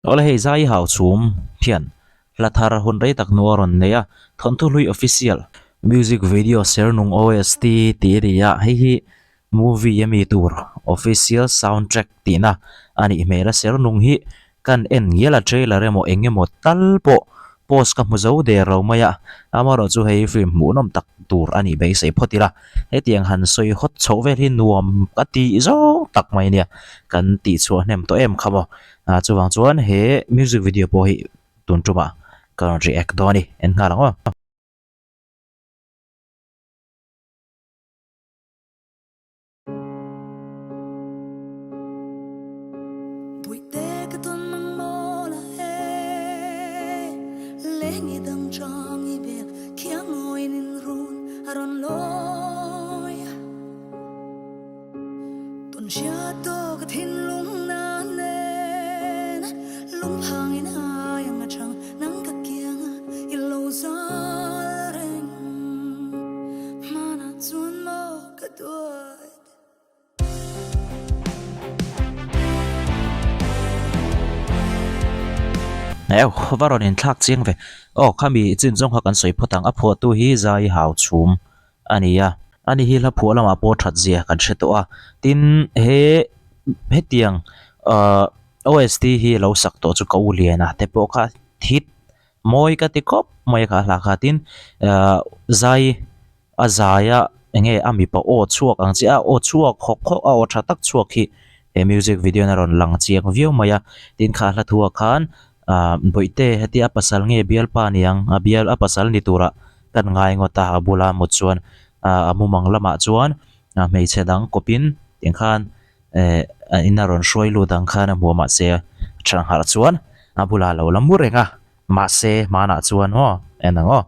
Awle hei zai hau chhum hian hla thar hun rei tak hnu a rawn nei a, thawnthu hlui official music video Sernung OST tih a ni a, hei hi movie a mi tur official sound track tihna a nih hmel a, Sernung hi kan en ngial a trailer emaw eng emaw tal pawh post ka hmu zo der lo mai a, amaherawhchu hei film hmuhnawm tak tur a nih beisei phawt ila. Hetiang han sawi hawt chhoh vel hi nuam ka tih zawng tak mai nia, kan tih chhuah hnem tawh em kha maw. Ah chuvang chuan he music video pawh hi tun tumah ka rawn react dawn a ni, en nghal ang aw. Ew va rawn inthlak chiang ve. Aw khami chin zawng kha kan sawi phawt ang. A phuahtu hi Zai Hau Chhum a ni a. Ani hi hla phuah lamah pawh that zia kan hre tawh a. Tin he hetiang ahh OST hi lo sak tawh chu ka u Liana te pawh kha hit mawi ka ti khawp mai a kha hla kha. Tin ahh Zai A zai a, enge a mipa aw chhuak ang chi a, aw chhuak hawk hawk a, aw tha tak chhuak hi he music video in a rawn lang chiang viau mai a, tin kha hla thu ah khan ah bawihte hetia a pasal nge bialpa niang a bial a pasal ni turah kan ngai ngawt a, a bula mut chuan ah a mumang lamah chuan ah hmeichhe dang kawpin tiang khan eh a in a rawn hruai lut ang khan a hmu a mahse a harh chuan a bulah a lo la mu reng a. Mahse, hmanah chuan aw, en ang aw.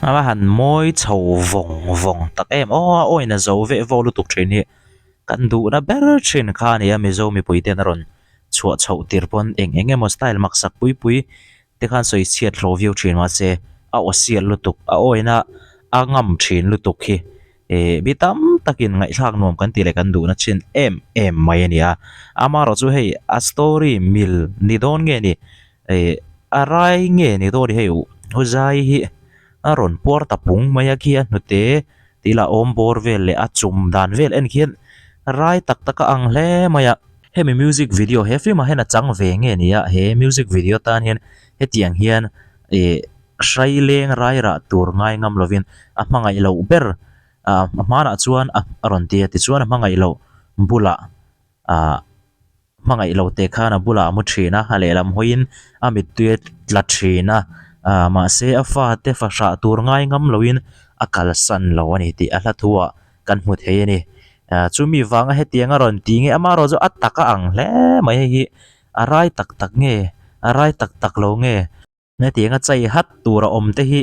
A va han mawi chho vawng vawng tak em aw a awina zo veh vawk lutuk thin hi kan duhna ber thin kha a ni a Mizo mipui ten a rawn chhuah chhoh tir pawn eng eng emaw style maksak pui pui te khan sawi chhiat hlawh viau thin mahse a aw sial lutuk a awina a ngam thin lutuk hi Ehh mi tam takin ngaihthlak nuam kan tih leh kan duhna chin em em mai a ni a, amaherawh chu hei a story mil ni dawn nge ni ehh a rai nge ni dawn ni hei huzai hi a rawn puar ta pung mai a khi a hnute tih lah awm bawr vel leh a chum dan vel en khian rai tak tak a ang hle mai a. Hemi music video he film ah hian a chang ve nge ni a he music video tan hian hetiang hian ehh Hrai leng rai rah tur ngai ngam lovin a hmangaih loh ber ah a hmanah chuan a rawn ti a tichuan a hmangaih loh bulah ah hmangaih loh teh khan a bulah a mu thin a a lehlam hawiin a mittui a tla thin a ah mahse a fate fahrah tur ngai ngam loin a kalsan lo a ni tih a hla thu ah kan hmu thei a ni ah chumi vanga hetiang a rawn ti nge amaherawh chu a tak a ang hle mai hei hi a rai tak tak nge a rai tak tak lo nge. Hetianga chai hat tur a awm te hi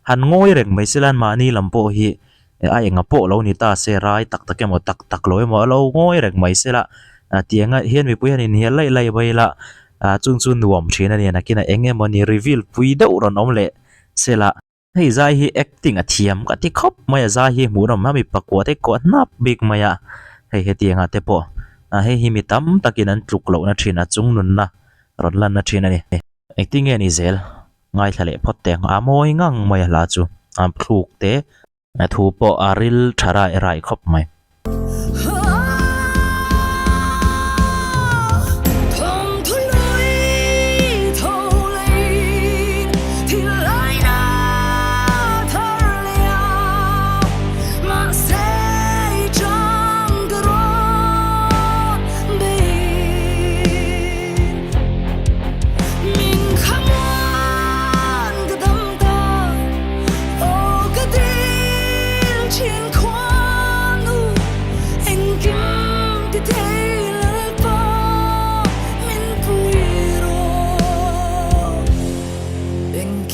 han ngawi reng mai se la mahni lam pawh hi a enga pawh lo ni ta se rai tak tak emaw tak tak lo emaw a lo ngawi reng mai se la tianga hian mipui hian inhnial laih laih mai ila chung chu nuam thin a ni nakinah eng emaw ni reveal pui deuh rawn awm leh se la. Hei zai hi acting a thiam ka ti khawp mai a zai hi hmuhnawm a mipa kuah te kuah hnap bik mai a hei hetiang ah te pawh hei hi mi tam takin an tluk lohna thin a chung nunna rawn lanna thin a ni. Engtin nge ni zel ngaithla leh phawt teh ang a mawi ngang mai a hla chu a thluk te a thu pawh a ril tha rai rai khawp mai.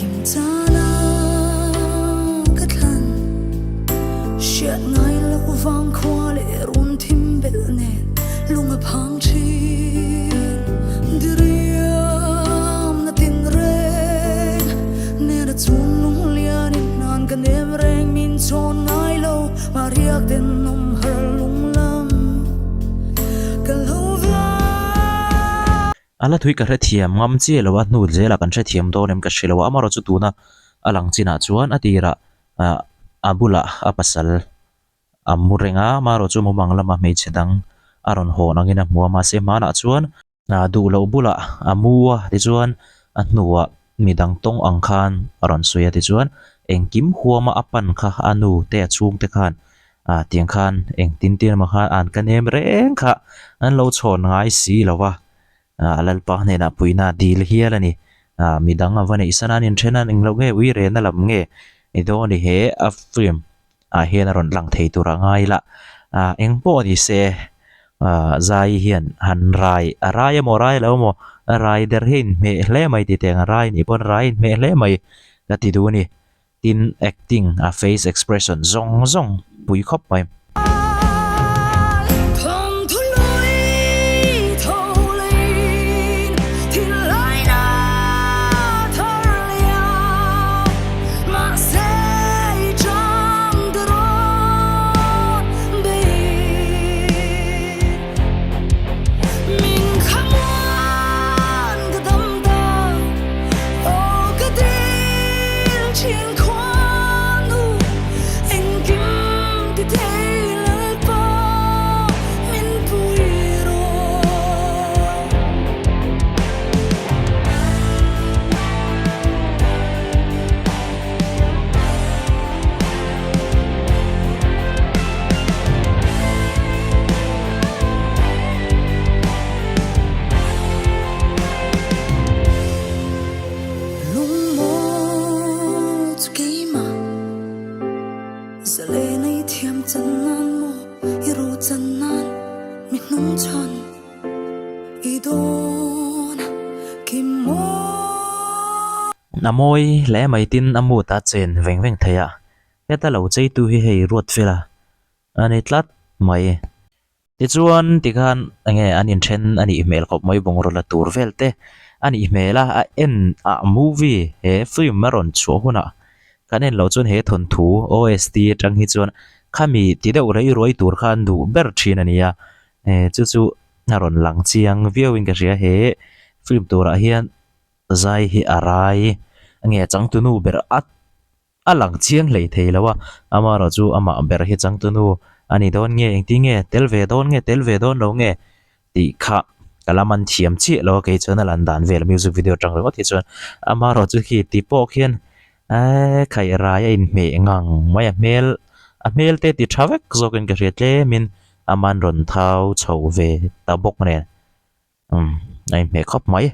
Kimchana ka thlan hriat ngai loh vang khua leh run thim belh nen lung a phang thin. Diriam na tin reng nen a chhung lung lian in hnan ka nem reng min chhawn ngai lo mahriak ten awm har lung lam ka lo vang. A la thui ka hrethiam ngam chiah lo a, hnu zelah kan hrethiam dawn em ka hre lo a, amaherawh chu tuna a lang chinah chuan a tirah ah a bulah a pasal a mu reng a, amaherawh chu mumang lama hmeichhe dang a rawn hawn angin a hmu a, mahse hmanah chuan a duh loh bulah a mu a tichuan a hnuah midang tawng ang khan a rawn sawi a tichuan engkim huama a pan kha a nu te a chhungte khan ah tiang khan engtin tin emaw khan an ka nem reng kha an lo chhawn ngai si lo va ah Lalpa hnenah puihna a dil hial a ni ah midang a va neih san a an inthen a englo nge ui rena lam nge ni dawn a ni he a film ah hian a rawn lang thei tur a ngai la ah eng pawh ni se ah zai hian han rai a rai emaw rai lo emaw a rai der hi a inhmeh hle mai tih teh ang a rai nih pawn rai a inhmeh hle mai ka ti duh a ni. Tin, acting a face expression zawng zawng pui khawp mai. Lungmaw chu keimah zalen ei thiam chan nan maw i ro chan nan mi hnung chhan i dawn kim maw. A mawi hle mai tin a mood a chen veng veng thei a, heta lo cheitu hi hei ruat fel a a ni tlat mai. Tichuan tikhan enge an inthen a nih hmel khawp mai bungraw la tur vel te a nih hmel a, a en ah movie he film a rawn chhuah hunah kan en loh chuan he thawnthu OST atang hi chuan khami ti deuh rei ruai tur kha an duh ber thin a ni a, chu chu a rawn lang chiang viau in ka hria he film turah hian zai hi a rai nge changtunu ber a A lang chiang hlei thei lo a, amaherawh chu amah ber hi changtunu a ni dawn nge, engtin nge tel ve dawn nge, tel ve dawn lo nge tih kha ka la man thiam chiah lo a, kei chuan a lan dan vel music video atang ringawt hi chuan amaherawh chu khi ti pawh khian eee khaih rai a inhmeh ngang mai a hmel a hmel te ti tha vek zawkin ka hria tlemin aman rawn thau chho ve ta bawk nen. Umm, a inhmeh khawp mai.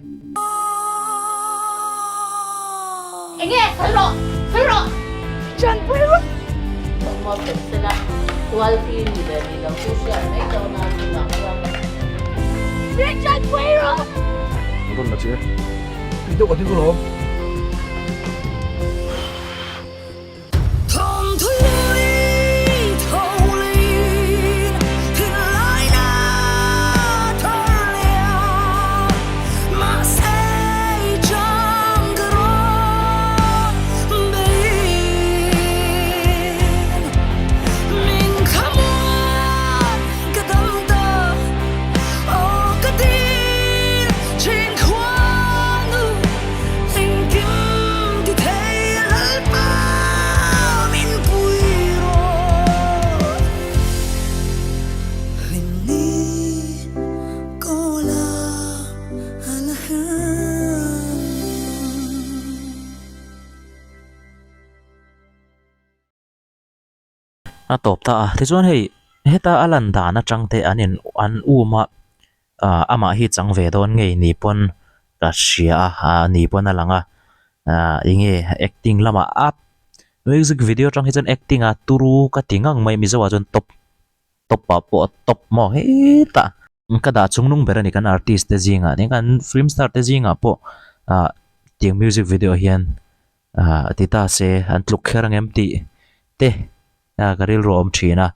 Enge, sawi rawh, sawi rawh! Chanpui rawh! Thawmhnaw fel sela, tual hi ni leh ni lo chu hriat mai dawn a, tunah chuan ka Min chanpui rawh! Rawn la che, tui deuh ka ding alawm. A tawp ta a tichuan hei heta a lan dan atang te an in an um a ah amah hi chang ve dawn ngei ni pawn ka hria a ah ni pawn a lang a ah enge acting lamah a music video atang hi chuan acting a turu ka ti ngang mai mizo ah chuan top top ah pawh a top maw hetah ka dah chung nung ber a ni kan artist te zingah nia kan film star te zingah pawh ah tiang music video ah hian. Ah ti ta se an tluk kher ang em tih te ah ka rilru a awm thin a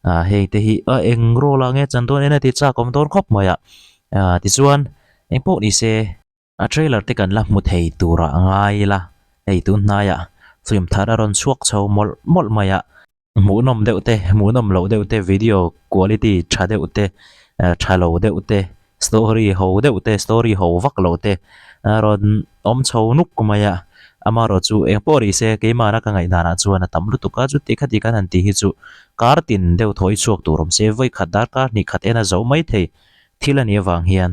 ah hei te hi a eng role ah nge chan dawn en a ti chak awm dawn khawp mai a ah tichuan eng pawh ni se a trailer te kan la hmu thei tur ah ngai ila hei tun hnaiah film thar a rawn chhuak chho mawlh mawlh mai a. Hmuhnawm deuh te, hmuhnawm loh deuh te, video quality tha deuh te, tha lo deuh te, story ho deuh te, story ho vak lo te a rawn awm chho nuk mai a. Amaherawh chu eng pawh ri se keimahna ka ngaihdanah chuan a tam lutuk a, chuti khati kan han tih hi chu kar tin deuh thawi chhuak tur awm se, vawi khat darkar hnih khat en a zo mai thei thil a nih avang hian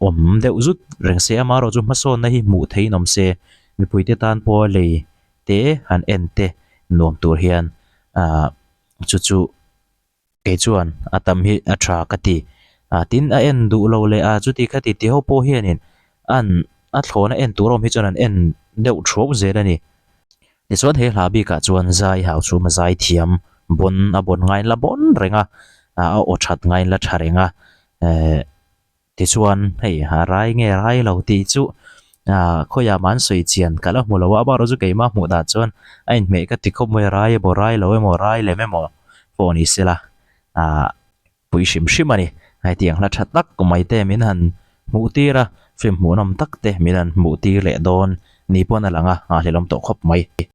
awm deuh zut reng se. Amaherawh chu hmasawnna hi hmuh theihin awm se, mipuite tan pawha lei te han en te nuam tur hian ah chu chu kei chuan a tam hi a tha ka ti ah tin a en duh lo leh a chuti khati ti ho pawh hianin an a thlawna en tur awm hi chuan an en deuh thuau zel a ni tichuan he hla bikah chuan zai hau chhum a zai thiam bawn a bawn ngaiin la bawn reng a ah a aw that ngaiin la tha reng a eh. Tichuan, hei a rai nge rai lo tih chu ah khawiah mah an sawi chian ka la hmu lo a, amaherawhchu keimah hmuh dah chuan a inhmeh ka ti khawp mai a, rai emaw rai lo emaw rai lem emaw pawh ni sela ah pui hrim hrim a ni. Hetiang hla tha tak mai te min han hmuh tir a, film hmuhnawm tak te min han hmuh tir leh dawn ni pawn a lang a, nghahhlelawm tawh khawp mai.